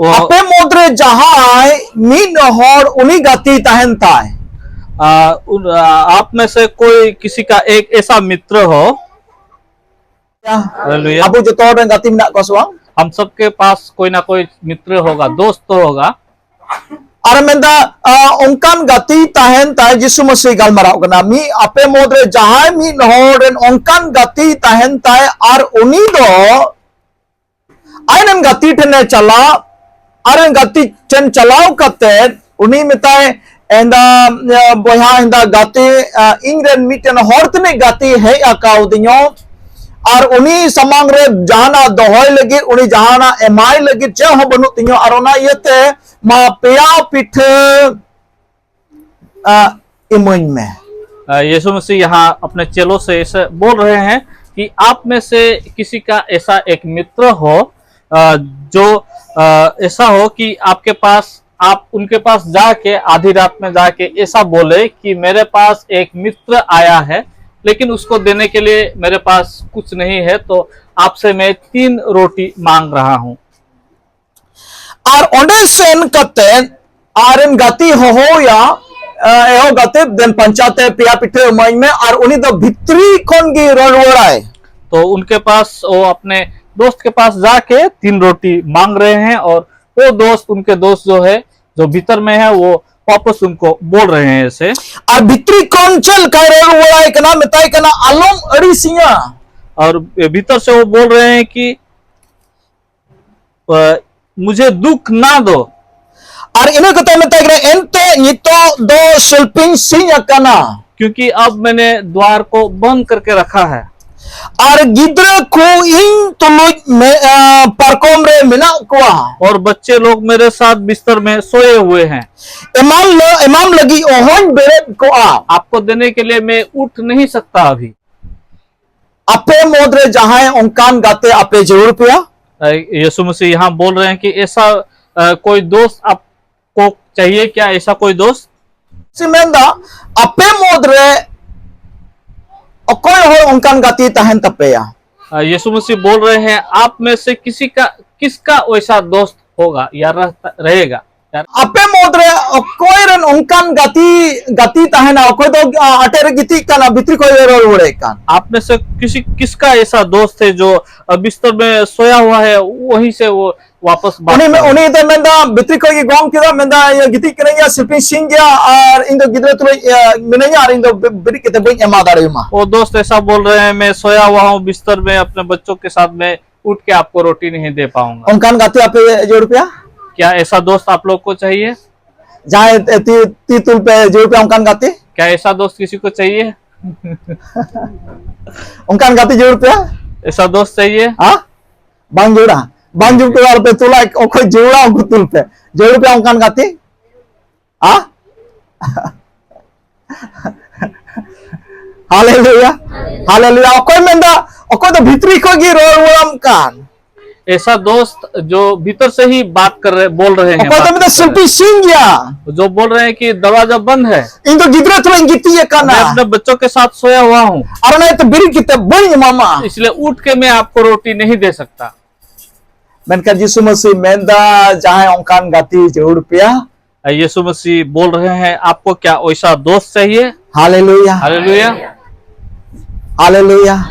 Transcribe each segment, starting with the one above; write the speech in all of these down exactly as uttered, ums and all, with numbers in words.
ᱟᱯᱮ ᱢᱩᱫᱽᱨᱮ ᱡᱟᱦᱟᱸᱭ ᱢᱤᱫ ᱦᱚᱲ ᱩᱱᱤ ᱜᱟᱛᱮ ᱛᱟᱦᱮᱱ ᱛᱟᱭ᱾ आ, उन, आ, आप में से कोई किसी का एक ऐसा मित्र हो। हालेलुया। ᱟᱵᱚ ᱡᱚᱛᱚ ᱦᱚᱲ ᱨᱮᱱ ᱜᱟᱛᱮ ᱢᱮᱱᱟᱜ ᱠᱚᱣᱟ ᱥᱮ ᱵᱟᱝ? हम सबके पास कोई ना कोई मित्र होगा, दोस्त तो होगा। ᱟᱨ ᱢᱮᱱᱫᱟ, ᱟ, ᱚᱱᱠᱟᱱ ᱜᱟᱛᱮ ᱛᱟᱦᱮᱱ ᱛᱟᱭ, ᱡᱤᱥᱩ ᱢᱟᱹᱥᱤ ᱜᱟᱞᱢᱟᱨᱟᱣ ᱠᱟᱱᱟ, ᱢᱤᱫ ᱟᱯᱮ ᱢᱩᱫᱽᱨᱮ ᱡᱟᱦᱟᱸᱭ ᱢᱤᱫ ᱦᱚᱲ ᱨᱮᱱ ᱚᱱᱠᱟᱱ ᱜᱟᱛᱮ ᱛᱟᱦᱮᱱ ᱛᱟᱭ, ᱟᱨ ᱩᱱᱤ ᱫᱚ ᱟᱡᱨᱮᱱ ᱜᱟᱛᱮ ᱴᱷᱮᱱᱮ ᱪᱟᱞᱟᱜ, ᱟᱨ ᱜᱟᱛᱮ ᱴᱷᱮᱱ ᱪᱟᱞᱟᱣ ᱠᱟᱛᱮ ᱩᱱᱤ ᱢᱮᱛᱟᱭ, ᱮᱱᱫᱟ, ᱵᱚᱭᱦᱟ, ᱮᱱᱫᱟ ᱜᱟᱛᱮ, ᱟ, ᱤᱧ ᱨᱮᱱ ᱢᱤᱫᱴᱮᱱ ᱦᱚᱲ ᱛᱤᱱᱟᱹᱜ ᱜᱟᱛᱮ ᱦᱮᱡ ᱟᱠᱟᱣᱫᱤᱧᱟ, ᱟᱨ ᱩᱱᱤ ᱥᱟᱢᱟᱝ ᱨᱮ ᱡᱟᱦᱟᱱᱟᱜ ᱫᱚᱦᱚᱭ ᱞᱟᱹᱜᱤᱫ, ᱩᱱᱤ ᱡᱟᱦᱟᱱᱟᱜ ᱮᱢᱟᱭ ᱞᱟᱹᱜᱤᱫ ᱪᱮᱫ ᱦᱚᱸ ᱵᱟᱹᱱᱩᱜ ᱛᱤᱧᱟᱹ, ᱟᱨ ᱚᱱᱟ ᱤᱭᱟᱹᱛᱮ ᱢᱟ ᱯᱮᱭᱟ ᱯᱤᱴᱷᱟᱹ, ᱟ, ᱤᱢᱟᱹᱧ ᱢᱮ᱾ अ, यीशु मसीह यहाँ अपने चेलों से ऐसे बोल रहे हैं कि आप में से किसी का ऐसा एक मित्र हो, अ, जो, अ, ऐसा हो कि आपके पास, आप उनके पास जाके, आधी रात में जाके ऐसा बोले कि मेरे पास एक मित्र आया है, लेकिन उसको देने के लिए मेरे पास कुछ नहीं है, तो आपसे मैं तीन रोटी मांग रहा हूँ। ᱟᱨ ᱚᱸᱰᱮ ᱥᱮᱱ ᱠᱟᱛᱮ ᱟᱨᱮᱱ ᱜᱟᱛᱮ ᱦᱚᱦᱚᱭᱟ, ᱮ, ᱮᱦᱚ ᱜᱟᱛᱮ, ᱫᱮᱱ ᱯᱟᱧᱪᱟᱛᱮ ᱯᱮᱭᱟ ᱯᱤᱴᱷᱟᱹ ᱮᱢᱟᱹᱧ ᱢᱮ, ᱟᱨ ᱩᱱᱤ ᱫᱚ ᱵᱷᱤᱛᱨᱤ ᱠᱷᱚᱱ ᱜᱮ ᱨᱚᱲ ᱨᱩᱣᱟᱹᱲᱟᱭ᱾ तो उनके पास, वो अपने दोस्त के पास जाके तीन रोटी मांग रहे हैं और वो दोस्त, उनके दोस्त जो है, जो भीतर में है, वो वापस उनको बोल रहे हैं ऐसे। ᱟᱨ ᱵᱷᱤᱛᱨᱤ ᱠᱷᱚᱱ ᱪᱮᱫ ᱞᱮᱠᱟᱭ ᱨᱚᱲ ᱨᱩᱣᱟᱹᱲᱟᱭ ᱠᱟᱱᱟ, ᱢᱮᱛᱟᱭ ᱠᱟᱱᱟ, ᱟᱞᱚᱢ ᱟᱹᱲᱤᱥᱤᱧᱟ᱾ और भीतर से वो बोल रहे हैं कि, अ, मुझे दुख ना दो। ᱟᱨ ᱤᱱᱟᱹ ᱠᱟᱛᱮ ᱢᱮᱛᱟᱭ ᱠᱟᱱᱟ, ᱮᱱᱛᱮ ᱱᱤᱛᱚᱜ ᱫᱚ ᱥᱤᱞᱯᱤᱧ ᱥᱤᱧ ᱟᱠᱟᱱᱟ᱾ क्योंकि अब मैंने द्वार को बंद करके रखा है। ᱟᱨ ᱜᱤᱫᱽᱨᱟᱹ ᱠᱚ ᱤᱧ ᱛᱩᱞᱩᱡ ᱢᱮ-, ᱟ, ᱯᱟᱨᱠᱚᱢ ᱨᱮ ᱢᱮᱱᱟᱜ ᱠᱚᱣᱟ᱾ और बच्चे लोग मेरे साथ बिस्तर में सोए हुए हैं। ᱮᱢᱟᱱ ᱞᱮ-, ᱮᱢᱟᱢ ᱞᱟᱹᱜᱤᱫ ᱚᱦᱚᱧ ᱵᱮᱨᱮᱫ ᱠᱚᱜᱼᱟ᱾ आपको देने के लिए मैं उठ नहीं सकता अभी। ᱟᱯᱮ ᱢᱩᱫᱽᱨᱮ ᱡᱟᱦᱟᱸᱭ ᱚᱱᱠᱟᱱ ᱜᱟᱛᱮ ᱟᱯᱮ ᱡᱟᱹᱨᱩᱲ ᱯᱮᱭᱟ? अ, यीशु मसीह यहाँ बोल रहे हैं कि ऐसा, अ, कोई दोस्त आपको चाहिए क्या, ऐसा कोई दोस्त? ᱥᱮ ᱢᱮᱱᱫᱟ, ᱟᱯᱮ ᱢᱩᱫᱽᱨᱮ ᱚᱠᱚᱭ ᱦᱚᱲ ᱚᱱᱠᱟᱱ ᱜᱟᱛᱮ ᱛᱟᱦᱮᱱ ᱛᱟᱯᱮᱭᱟ? अ, यीशु मसीह बोल रहे हैं, आप में से किसी का, किसका वैसा दोस्त होगा या रहता, रहेगा। ᱟᱯᱮ ᱢᱩᱫᱽᱨᱮ ᱚᱠᱚᱭ ᱨᱮᱱ ᱚᱱᱠᱟᱱ ᱜᱟᱛᱮ, ᱜᱟᱛᱮ ᱛᱟᱦᱮᱱᱟ, ᱚᱠᱚᱭ ᱫᱚ, ᱟ, ᱟᱴᱮᱫ ᱨᱮ ᱜᱤᱛᱤᱡ ᱠᱟᱱᱟ, ᱵᱷᱤᱛᱨᱤ ᱠᱷᱚᱱ ᱮ ᱨᱚᱲ ᱨᱩᱣᱟᱹᱲᱮᱫ ᱠᱟᱱ? आप में से किसी, किसका ऐसा दोस्त है जो, अ, बिस्तर में सोया हुआ है, वहीं से वो वापस बात ᱩᱱᱤ ᱢᱮ-, कर रहा है? ᱩᱱᱤ ᱫᱚ ᱢᱮᱱᱫᱟ, ᱵᱷᱤᱛᱨᱤ ᱠᱷᱚᱱ ᱜᱮ ᱜᱚᱝ ᱠᱮᱫᱟ, ᱢᱮᱱᱫᱟ, "ᱤᱭᱟᱹ, ᱜᱤᱛᱤᱡ ᱠᱟᱹᱱᱟᱹᱧ, ᱤᱭᱟᱹ, ᱥᱤᱞᱯᱤᱧ ᱥᱤᱧ ᱜᱮᱭᱟ, ᱟᱨ ᱤᱧ ᱫᱚ ᱜᱤᱫᱽᱨᱟᱹ ᱛᱩᱞᱩᱡ, ᱤᱭᱟᱹ, ᱢᱤᱱᱟᱹᱧᱟ, ᱟᱨ ᱤᱧ ᱫᱚ ᱵᱤ-, ᱵᱤᱨᱤᱫ ᱠᱟᱛᱮ ᱵᱟᱹᱧ ᱮᱢᱟ ᱫᱟᱲᱮᱭᱟᱢᱟ᱾" वो दोस्त ऐसा बोल रहे हैं, "मैं सोया हुआ हूँ बिस्तर में अपने बच्चों के साथ में, उठ के आपको रोटी नहीं दे पाऊंगा।" ᱚᱱᱠᱟᱱ ᱜᱟᱛᱮ ᱟᱯᱮ ᱡᱟᱹᱨᱩᱲ ᱯᱮᱭᱟ? क्या ऐसा दोस्त आप लोग को चाहिए? ᱡᱟᱦᱟᱸᱭ ᱛᱤ, ᱛᱤ ᱛᱩᱞ ᱯᱮ, ᱡᱟᱹᱨᱩᱲ ᱯᱮᱭᱟ ᱚᱱᱠᱟᱱ ᱜᱟᱛᱮ? क्या ऐसा दोस्त किसी को चाहिए? ᱚᱱᱠᱟᱱ ᱜᱟᱛᱮ ᱡᱟᱹᱨᱩᱲ ᱯᱮᱭᱟ? ऐसा दोस्त चाहिए? ᱦᱟ? ᱵᱟᱝ ᱡᱟᱹᱨᱩᱲᱟ? ᱵᱟᱝ ᱡᱟᱹᱨᱩᱲ ᱯᱮᱭᱟ, ᱟᱞᱚᱯᱮ ᱛᱩᱞᱟ, ᱚᱠᱚᱭ ᱡᱟᱹᱨᱩᱲᱟ ᱩᱱᱠᱩ ᱛᱩᱞ ᱯᱮ᱾ ᱡᱟᱹᱨᱩᱲ ᱯᱮᱭᱟ ᱚᱱᱠᱟᱱ ᱜᱟᱛᱮ? ᱦᱟ? ᱦᱟᱞᱮᱞᱩᱭᱟ, ᱦᱟᱞᱮᱞᱩᱭᱟ᱾ ᱚᱠᱚᱭ ᱢᱮᱱᱫᱟ? ᱚᱠᱚᱭ ᱫᱚ ᱵᱷᱤᱛᱨᱤ ᱠᱷᱚᱱ ᱜᱮ ᱨᱚᱲ ᱨᱩᱣᱟᱹᱲᱟᱢ ᱠᱟᱱ? ऐसा दोस्त जो भीतर से ही बात कर रहे, बोल रहे हैं, ᱚᱠᱚᱭ ᱫᱚ ᱢᱮᱱᱫᱟ ᱥᱤᱞᱯᱤᱧ ᱥᱤᱧ ᱜᱮᱭᱟ, जो बोल रहे हैं कि दरवाजा बंद है, ᱤᱧ ᱫᱚ ᱜᱤᱫᱽᱨᱟᱹ ᱛᱩᱞᱩᱡ ᱤᱧ ᱜᱤᱛᱤᱡ ᱟᱠᱟᱱᱟ, मैं अपने बच्चों के साथ सोया हुआ हूँ, ᱟᱨ ᱚᱱᱟ ᱤᱭᱟᱹᱛᱮ ᱵᱤᱨᱤᱫ ᱠᱟᱛᱮ ᱵᱟᱹᱧ ᱮᱢᱟᱢᱟ᱾ इसलिए उठ के मैं आपको रोटी नहीं दे सकता। ᱢᱮᱱᱠᱷᱟᱱ ᱡᱤᱥᱩ ᱢᱟᱹᱥᱤ ᱢᱮᱱᱫᱟ, ᱡᱟᱦᱟᱸᱭ ᱚᱱᱠᱟᱱ ᱜᱟᱛᱮ ᱡᱟᱹᱨᱩᱲ ᱯᱮᱭᱟ? यीशु मसीह बोल रहे हैं, आपको क्या वैसा दोस्त चाहिए? ᱦᱟᱞᱮᱞᱩᱭᱟ, ᱦᱟᱞᱮᱞᱩᱭᱟ। ᱦᱟᱞᱮᱞᱩᱭᱟ᱾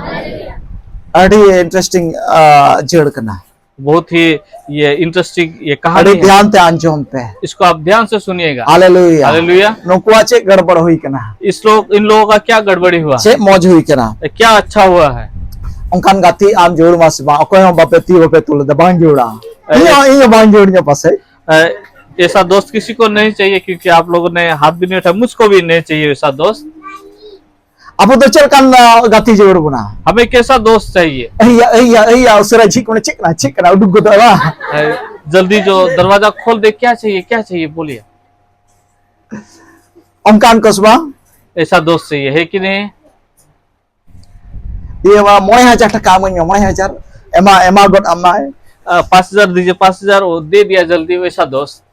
ᱟᱹᱰᱤ interesting, ᱟ, ᱡᱟᱹᱲ ᱠᱟᱱᱟ᱾ बहुत ही ये interesting ये ᱠᱟᱹᱦᱱᱤ ᱟᱹᱰᱤ ᱫᱷᱮᱭᱟᱱ ᱛᱮ ᱟᱸᱡᱚᱢ ᱯᱮ᱾ इसको आप ध्यान से सुनिएगा। ᱦᱟᱞᱮᱞᱩᱭᱟ᱾ ᱦᱟᱞᱮᱞᱩᱭᱟ। ᱱᱩᱠᱩᱣᱟᱜ ᱪᱮᱫ ᱜᱚᱲᱵᱚᱲ ᱦᱩᱭ ᱠᱟᱱᱟ? इस लोग, इन लोगों का क्या गड़बड़ी हुआ? ᱪᱮᱫ ᱢᱚᱡᱽ ᱦᱩᱭ ᱠᱟᱱᱟ? क्या अच्छा हुआ है? ᱚᱱᱠᱟᱱ ᱜᱟᱛᱮ ᱟᱢ ᱡᱟᱹᱨᱩᱲ ᱢᱟ ᱥᱮ ᱵᱟᱝ? ᱚᱠᱚᱭ ᱦᱚᱸ ᱵᱟᱯᱮ ᱛᱤ ᱵᱟᱯᱮ ᱛᱩᱞ ᱞᱮᱫᱟ, ᱵᱟᱝ ᱡᱟᱹᱨᱩᱲᱟ᱾ ᱤᱧ ᱦᱚᱸ, ᱤᱧ ᱦᱚᱸ ᱵᱟᱝ ᱡᱟᱹᱨᱩᱲᱤᱧᱟ ᱯᱟᱥᱮᱡ᱾ ऐसा दोस्त किसी को नहीं चाहिए, क्योंकि आप लोगों ने हाथ भी नहीं उठाया, मुझको भी नहीं चाहिए वैसा दोस्त। ᱟᱵᱚ ᱫᱚ ᱪᱮᱫ ᱞᱮᱠᱟᱱ, ᱟ, ᱜᱟᱛᱮ ᱡᱟᱹᱨᱩᱲ ᱵᱚᱱᱟ? हमें कैसा दोस्त चाहिए? ᱮᱭᱟ, ᱮᱭᱟ, ᱮᱭᱟ, ᱩᱥᱟᱹᱨᱟ ᱡᱷᱤᱡ ᱠᱚ ᱢᱮ, ᱪᱮᱫ ᱠᱟᱱᱟ, ᱪᱮᱫ ᱠᱟᱱᱟ, ᱩᱰᱩᱠ ᱜᱚᱫᱚᱜᱼᱟ, ᱵᱟᱝ? जल्दी जो दरवाजा खोल दे, क्या चाहिए, क्या चाहिए, बोलिए। ᱚᱱᱠᱟᱱ ᱠᱚ ᱥᱮ ᱵᱟᱝ? ऐसा दोस्त चाहिए, है कि नहीं? ᱤᱭᱟᱹ ᱢᱟ, ᱢᱚᱬᱮ ᱦᱟᱡᱟᱨ ᱴᱟᱠᱟ ᱮᱢᱟᱹᱧ ᱢᱮ, ᱢᱚᱬᱮ ᱦᱟᱡᱟᱨ, ᱮᱢᱟ, ᱮᱢᱟ ᱜᱚᱫ ᱟᱢᱟᱭ᱾ ᱟ, ᱯᱟᱸᱪ ᱦᱟᱡᱟᱨ ᱫᱤᱡᱤᱭᱮ, ᱯᱟᱸᱪ ᱦᱟᱡᱟᱨ, ᱣᱳ ᱫᱮ ᱫᱤᱭᱟ ᱡᱟᱞᱫᱤ, ᱣᱮᱥᱟ ᱫᱳᱥᱛ᱾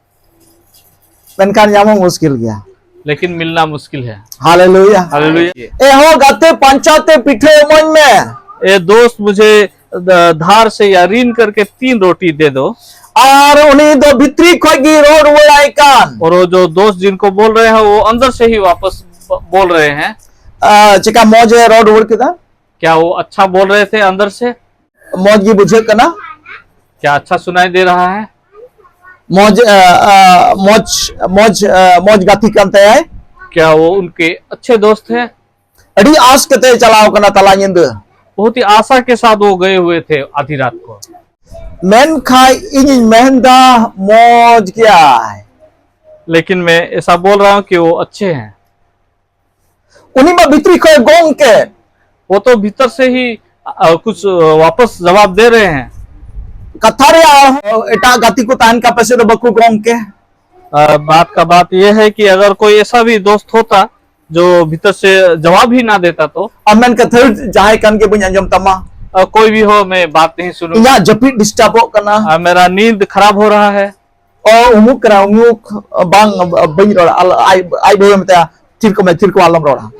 ᱢᱮᱱᱠᱷᱟᱱ ᱧᱟᱢᱚᱜ ᱢᱩᱥᱠᱤᱞ ᱜᱮᱭᱟ᱾ लेकिन मिलना मुश्किल है। ᱦᱟᱞᱮᱞᱩᱭᱟ᱾ हालेलुया। ᱮ ᱦᱚ ᱜᱟᱛᱮ, ᱯᱟᱧᱪᱟᱛᱮ ᱯᱤᱴᱷᱟᱹ ᱮᱢᱟᱹᱧ ᱢᱮ᱾ ए दोस्त, मुझे द-, धार से या रीन करके तीन रोटी दे दो। ᱟᱨ ᱩᱱᱤ ᱫᱚ ᱵᱷᱤᱛᱨᱤ ᱠᱷᱚᱡ ᱜᱮ ᱨᱚᱲ ᱨᱩᱣᱟᱹᱲᱟᱭ ᱠᱟᱱ᱾ और वो जो दोस्त जिनको बोल रहे हैं, वो अंदर से ही वापस ब- बोल रहे हैं। ᱟᱨ ᱪᱮᱠᱟ ᱢᱚᱡᱽ ᱮ ᱨᱚᱲ ᱨᱩᱣᱟᱹᱲ ᱠᱮᱫᱟ? क्या वो अच्छा बोल रहे थे अंदर से? ᱢᱚᱡᱽ ᱜᱮ ᱵᱩᱡᱷᱟᱹᱜ ᱠᱟᱱᱟ? क्या अच्छा सुनाई दे रहा है? ᱢᱚᱡᱽ ᱟ, ᱟ, ᱢᱚᱡᱽ ᱢᱚᱡᱽ ᱟ, ᱢᱚᱡᱽ ᱜᱟᱛᱮ ᱠᱟᱱ ᱛᱟᱭᱟᱭ᱾ क्या वो उनके अच्छे दोस्त हैं? ᱟᱹᱰᱤ ᱟᱥ ᱠᱟᱛᱮ ᱪᱟᱞᱟᱣ ᱠᱟᱱᱟ ᱛᱟᱞᱟ ᱧᱤᱫᱟᱹ᱾ बहुत ही आशा के साथ वो गए हुए थे आधी रात को। ᱢᱮᱱᱠᱷᱟᱱ ᱤᱧᱤᱧ ᱢᱮᱱᱫᱟ ᱢᱚᱡᱽ ᱜᱮᱭᱟᱭ᱾ लेकिन मैं ऐसा बोल रहा हूँ कि वो अच्छे हैं। ᱩᱱᱤ ᱢᱟ ᱵᱷᱤᱛᱨᱤ ᱠᱷᱚᱡ ᱜᱚᱝ ᱠᱮᱫ᱾ वो तो भीतर से ही अ, कुछ अ, वापस जवाब दे रहे हैं। ᱠᱟᱛᱷᱟ ᱨᱮᱭᱟᱜ ᱮᱴᱟᱜ ᱜᱟᱛᱮ ᱠᱚ ᱛᱟᱦᱮᱱ ᱠᱷᱟᱱ ᱯᱟᱥᱮ ᱫᱚ ᱵᱟᱠᱚ ᱜᱚᱝ ᱠᱮ᱾ अ, बात का बात यह है कि अगर कोई ऐसा भी दोस्त होता जो भीतर से जवाब ही ना देता तो। ᱟᱢ ᱢᱮᱱ ᱠᱟᱛᱷᱟ ᱡᱟᱦᱟᱸᱭ ᱠᱟᱱ ᱜᱮ ᱵᱟᱹᱧ ᱟᱸᱡᱚᱢ ᱛᱟᱢᱟ᱾ अ, कोई भी हो, मैं बात नहीं सुनूंगा। ᱤᱧᱟᱹᱜ ᱡᱟᱹᱯᱤᱫ ᱰᱤᱥᱴᱟᱨᱵᱚᱜ ᱠᱟᱱᱟ᱾ अ, मेरा नींद खराब हो रहा है। ᱚ ᱩᱢᱩᱠ ᱠᱟᱱᱟ ᱩᱢᱩᱠ᱾ ᱵᱟᱝ ᱵᱟᱹᱧ ᱨᱚᱲᱟ᱾ ᱟᱞ- ᱟᱡ ᱟᱡ ᱵᱟᱹᱦᱩᱭ ᱢᱮᱛᱟᱭᱟ ᱛᱷᱤᱨ ᱠᱚᱜ ᱢᱮ ᱛᱷᱤᱨ ᱠᱚᱜ ᱢᱮ ᱟᱞᱚᱢ ᱨᱚᱲᱟ᱾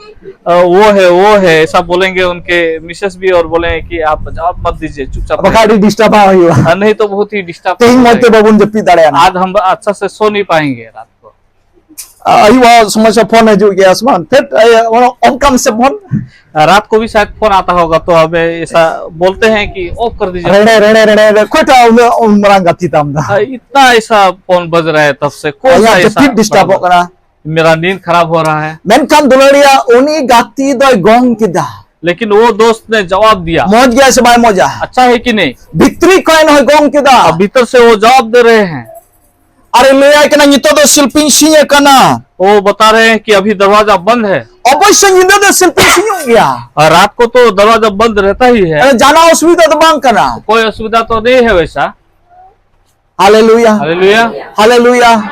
अ, वो है, वो है, ऐसा बोलेंगे उनके मिसेस भी और बोलेंगे कि आप जवाब मत दीजिए, चुपचाप ᱵᱟᱠᱷᱟᱡ ᱟᱹᱰᱤ ᱰᱤᱥᱴᱟᱨᱵ ᱦᱩᱭᱩᱜᱼᱟ᱾ रहिए। अ, नहीं तो बहुत ही डिस्टर्ब। ᱛᱮᱦᱮᱧ ᱢᱚᱡᱽ ᱛᱮ ᱵᱟᱵᱚᱱ ᱡᱟᱹᱯᱤᱫ ᱫᱟᱲᱮᱭᱟᱜᱼᱟ᱾ आज हम अच्छा से सो नहीं पाएंगे रात को। ᱟᱹᱭᱩᱵ ᱥᱚᱢᱚᱭ ᱥᱮ ᱯᱷᱳᱱ ᱦᱤᱡᱩᱜ ᱜᱮᱭᱟ ᱥᱮ ᱵᱟᱝ? ᱛᱷᱮᱴ ᱚᱱᱠᱟᱢ ᱥᱮ ᱯᱷᱳᱱ᱾ रात को भी शायद फोन आता होगा, तो हमें ऐसा बोलते हैं कि ऑफ कर दीजिए। ᱨᱮᱲᱮ ᱨᱮᱲᱮ ᱨᱮᱲᱮ ᱨᱮ ᱚᱠᱚᱭᱴᱟᱜ ᱩᱱᱟᱹᱜ ᱩᱱ ᱢᱟᱨᱟᱝ ᱜᱟᱛᱮ ᱛᱟᱢ ᱫᱚ᱾ आ, इतना ऐसा फोन बज रहा है तब से, कौन सा ᱟᱭᱟᱜ ऐसा ᱡᱟᱹᱯᱤᱫ ᱰᱤᱥᱴᱟᱨᱵᱚᱜ ᱠᱟᱱᱟ᱾ मेरा नींद खराब हो रहा है। ᱢᱮᱱᱠᱷᱟᱱ ᱫᱩᱞᱟᱹᱲᱤᱭᱟ ᱩᱱᱤ ᱜᱟᱛᱮ ᱫᱚᱭ ᱜᱚᱝ ᱠᱮᱫᱟ᱾ लेकिन वो दोस्त ने जवाब दिया। ᱢᱚᱡᱽ ᱜᱮᱭᱟ ᱥᱮ ᱵᱟᱭ ᱢᱚᱡᱟ? अच्छा है कि नहीं? ᱵᱷᱤᱛᱨᱤ ᱠᱷᱚᱱ ᱦᱚᱸᱭ ᱜᱚᱝ ᱠᱮᱫᱟ᱾ अब भीतर से वो जवाब दे रहे हैं। ᱟᱨᱮ ᱞᱟᱹᱭᱟᱭ ᱠᱟᱱᱟ ᱱᱤᱛᱚᱜ ᱫᱚ ᱥᱤᱞᱯᱤᱧ ᱥᱤᱧ ᱟᱠᱟᱱᱟ᱾ वो बता रहे हैं कि अभी दरवाजा बंद है। ᱚᱵᱚᱥᱥᱳᱭ ᱧᱤᱫᱟᱹ ᱫᱚ ᱥᱤᱞᱯᱤᱧ ᱥᱤᱧᱚᱜ ᱜᱮᱭᱟ᱾ और रात को तो दरवाजा बंद रहता ही है। ᱡᱟᱦᱟᱱᱟᱜ ᱚᱥᱩᱵᱤᱫᱷᱟ ᱫᱚ ᱵᱟᱝ ᱠᱟᱱᱟ᱾ कोई असुविधा तो नहीं है वैसा। ᱦᱟᱞᱮᱞᱩᱭᱟ᱾ हालेलुया। ᱦᱟᱞᱮᱞᱩᱭᱟ᱾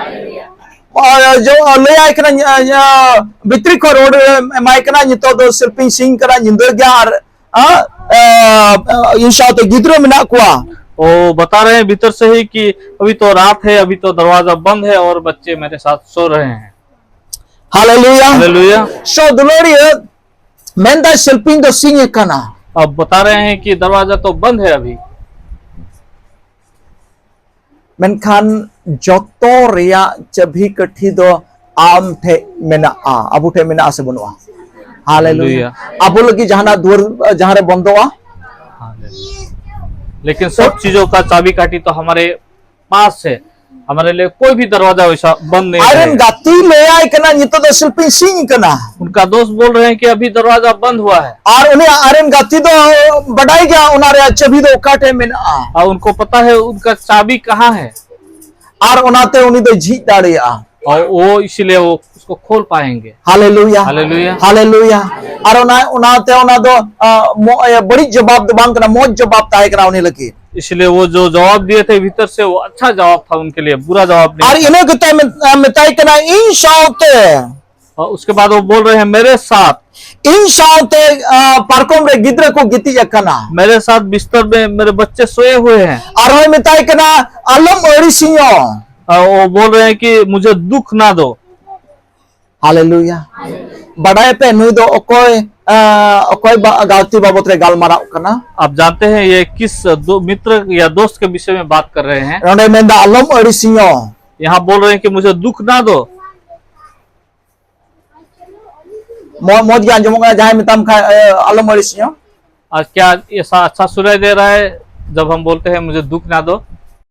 ᱟᱨ ᱡᱚ- ᱞᱟᱹᱭᱟᱭ ᱠᱟᱱᱟ ᱧᱟ- ᱧᱟ- ᱵᱷᱤᱛᱨᱤ ᱠᱷᱚᱱ ᱨᱚᱲ ᱮᱢᱟᱭ ᱠᱟᱱᱟ ᱱᱤᱛᱚᱜ ᱫᱚ ᱥᱤᱞᱯᱤᱧ ᱥᱤᱧ ᱠᱟᱱᱟ ᱧᱤᱫᱟᱹ ᱜᱮᱭᱟ ᱟᱨ ᱟ, ᱟ, ᱤᱧ ᱥᱟᱶᱛᱮ ᱜᱤᱫᱽᱨᱟᱹ ᱢᱮᱱᱟᱜ ᱠᱚᱣᱟ᱾ वो बता रहे हैं भीतर से ही कि अभी तो रात है, अभी तो दरवाजा बंद है और बच्चे मेरे साथ सो रहे हैं। ᱦᱟᱞᱮᱞᱩᱭᱟ᱾ हालेलुया। ᱥᱚ ᱫᱩᱞᱟᱹᱲᱤᱭᱟᱹ ᱢᱮᱱᱫᱟᱭ ᱥᱤᱞᱯᱤᱧ ᱫᱚ ᱥᱤᱧ ᱟᱠᱟᱱᱟ᱾ अब बता रहे हैं कि दरवाजा तो बंद है अभी। ᱢᱮᱱᱠᱷᱟᱱ ᱡᱚᱛᱚ ᱨᱮᱭᱟᱜ ᱪᱟᱹᱵᱤ ᱠᱟᱹᱴᱷᱤ ᱫᱚ ᱟᱢ ᱴᱷᱮᱱ ᱢᱮᱱᱟᱜᱼᱟ᱾ ᱟᱵᱚ ᱴᱷᱮᱱ ᱢᱮᱱᱟᱜᱼᱟ ᱥᱮ ᱵᱟᱹᱱᱩᱜᱼᱟ? ᱦᱟᱞᱮᱞᱩᱭᱟ᱾ ᱦᱟᱞᱮᱞᱩᱭᱟ᱾ ᱟᱵᱚ ᱞᱟᱹᱜᱤᱫ ᱡᱟᱦᱟᱱᱟᱜ ᱫᱩᱣᱟᱹᱨ ᱡᱟᱦᱟᱸ ᱨᱮ ᱵᱚᱱᱫᱚᱜᱼᱟ? लेकिन सब चीजों का चाबी काठी तो हमारे पास है। हमारे लिए कोई भी दरवाजा वैसा बंद नहीं ᱟᱡᱨᱮᱱ रहेगा। ᱜᱟᱛᱮ ᱞᱟᱹᱭᱟᱭ ᱠᱟᱱᱟ, ᱱᱤᱛᱚᱜ ᱫᱚ ᱥᱤᱞᱯᱤᱧ ᱥᱤᱧ ᱠᱟᱱᱟ᱾ उनका दोस्त बोल रहे हैं कि अभी दरवाजा बंद हुआ है। ᱟᱨ ᱩᱱᱤ ᱟᱡᱨᱮᱱ ᱜᱟᱛᱮ ᱫᱚ ᱵᱟᱰᱟᱭ ᱜᱮᱭᱟ ᱚᱱᱟ ᱨᱮᱭᱟᱜ ᱪᱟᱹᱵᱤ ᱫᱚ ᱚᱠᱟ ᱴᱷᱮᱱ ᱢᱮᱱᱟᱜᱼᱟ᱾ और उनको पता है उनका चाबी कहाँ है। ᱟᱨ ᱚᱱᱟᱛᱮ ᱩᱱᱤ ᱫᱚᱭ ᱡᱷᱤᱡ ᱫᱟᱲᱮᱭᱟᱜᱼᱟ᱾ और वो इसीलिए वो उसको खोल पाएंगे। ᱦᱟᱞᱮᱞᱩᱭᱟ᱾ ᱦᱟᱞᱮᱞᱩᱭᱟ᱾ ᱦᱟᱞᱮᱞᱩᱭᱟ᱾ ᱟᱨ ᱚᱱᱟ ᱚᱱᱟᱛᱮ ᱚᱱᱟ ᱫᱚ ᱟ, ᱢᱚ- ᱮ, ᱵᱟᱹᱲᱤᱡ ᱡᱚᱵᱟᱵ ᱫᱚ ᱵᱟᱝ ᱠᱟᱱᱟ, ᱢᱚᱡᱽ ᱡᱚᱵᱟᱵ ᱛᱟᱦᱮᱸ ᱠᱟᱱᱟ ᱩᱱᱤ ᱞᱟᱹᱜᱤᱫ᱾ इसलिए वो जो जवाब दिए थे भीतर से, वो अच्छा जवाब था उनके लिए, बुरा जवाब नहीं ᱟᱨ था। ᱤᱱᱟᱹ ᱠᱟᱛᱮ ᱢᱮᱛᱟᱭ ᱠᱟᱱᱟ, ᱤᱧ ᱥᱟᱶᱛᱮ और उसके बाद वो बोल रहे हैं, मेरे साथ, ᱤᱧ ᱥᱟᱶᱛᱮ ᱟ, ᱯᱟᱨᱠᱚᱢ ᱨᱮ ᱜᱤᱫᱽᱨᱟᱹ ᱠᱚ ᱜᱤᱛᱤᱡ ᱟᱠᱟᱱᱟ᱾ मेरे साथ बिस्तर में मेरे बच्चे सोए हुए हैं। ᱟᱨᱦᱚᱸᱭ ᱢᱮᱛᱟᱭ ᱠᱟᱱᱟ, ᱟᱞᱚᱢ ᱟᱹᱲᱤᱥᱤᱧᱚᱜ᱾ और वो बोल रहे हैं कि मुझे दुख ना दो। ᱦᱟᱞᱮᱞᱩᱭᱟ᱾ ᱵᱟᱰᱟᱭ ᱯᱮ, ᱱᱩᱭ ᱫᱚ ᱚᱠᱚᱭ ᱟ, ᱚᱠᱚᱭ ᱵᱟ- ᱜᱟᱛᱮ ᱵᱟᱵᱚᱫ ᱨᱮ ᱜᱟᱞᱢᱟᱨᱟᱜ ᱠᱟᱱᱟ? आप जानते हैं ये किस दो, मित्र या दोस्त के विषय में बात कर रहे हैं? ᱱᱚᱰᱮ ᱢᱮᱱᱫᱟ, ᱟᱞᱚᱢ ᱟᱹᱲᱤᱥᱤᱧᱚᱜ᱾ यहाँ बोल रहे हैं कि मुझे दुख ना दो। ᱢᱚ- ᱢᱚᱡᱽ ᱜᱮ ᱟᱸᱡᱚᱢᱚᱜ ᱠᱟᱱᱟ, ᱡᱟᱦᱟᱸᱭ ᱢᱮᱛᱟᱢ ᱠᱷᱟᱡ ᱮ, ᱟᱞᱚᱢ ᱟᱹᱲᱤᱥᱤᱧᱚᱜ᱾ आज क्या ऐसा अच्छा सुनाई दे रहा है जब हम बोलते हैं मुझे दुख ना दो?